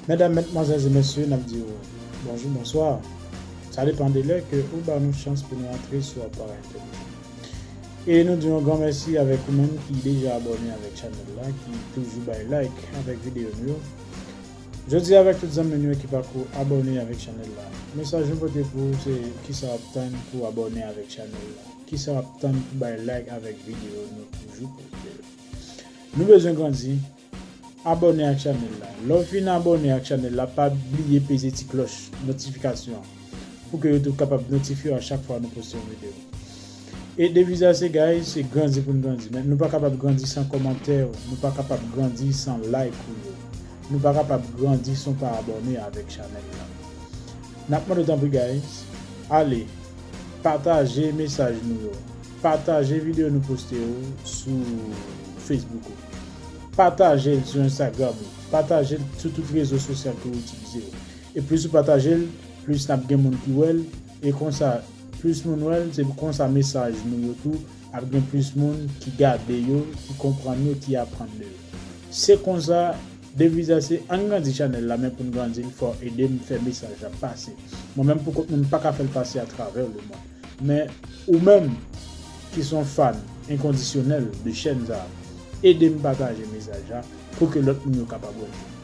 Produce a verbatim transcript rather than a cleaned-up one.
Medam, medmwazèl e mesye, n ap di w bonjou, bonswa. Sa depann de lè ke ou ba nou chans pou nou antre sou aparèy entènèt. E nou di yon gran mèsi avèk ou menm ki deja abòne avèk chanèl la, ki toujou bay like avèk videyo nou yo. Jodi a, avèk tout zanmi nou yo ki pako abòne avèk chanèl la, mesaj nou pote pou ou se kisa w ap tann pou abòne avèk chanèl la, kisa w ap tann pou bay like avèk videyo nou toujou pote. Nou bezwen grandi. Abòne ak chanèl la. Lè w fin abòne ak chanèl la, pa bliye peze ti klòch notifikasyon an pou ke YouTube kapab notifye w a chak fwa nou poste yon videyo. E deviz la se, guys, se grandi pou n grandi. Men nou pa kapab grandi san kòmantè w, nou pa kapab grandi san like ou yo. Nou pa kapab grandi san w pa abòne avèk chanèl la. N ap mande w tanpri, guys, ale pataje mesaj nou yo. Pataje videyo nou poste yo sou Facebook ou. Pataje l sou Instagram ou. Pataje l sou tout rezo sosyal ke w itilize yo. E plis ou pataje l, plis n ap gen moun ki wè l. E konsa, plis moun wè l, se konsa mesaj nou yo tou ap gen plis moun ki gade yo, ki konprann yo, ki aprann de yo. Se konsa, deviz la se ann grandi chanèl la, men pou n grandi l, fò w ede m fè mesaj la pase. Mwen menm pou kont mwen, m pa ka fè l pase atravè lemonn. Men ou menm ki se yon fan enkondisyonèl de chèn sa a, ede m pataje mesaj la pou ke lòt moun yo kapab wè l.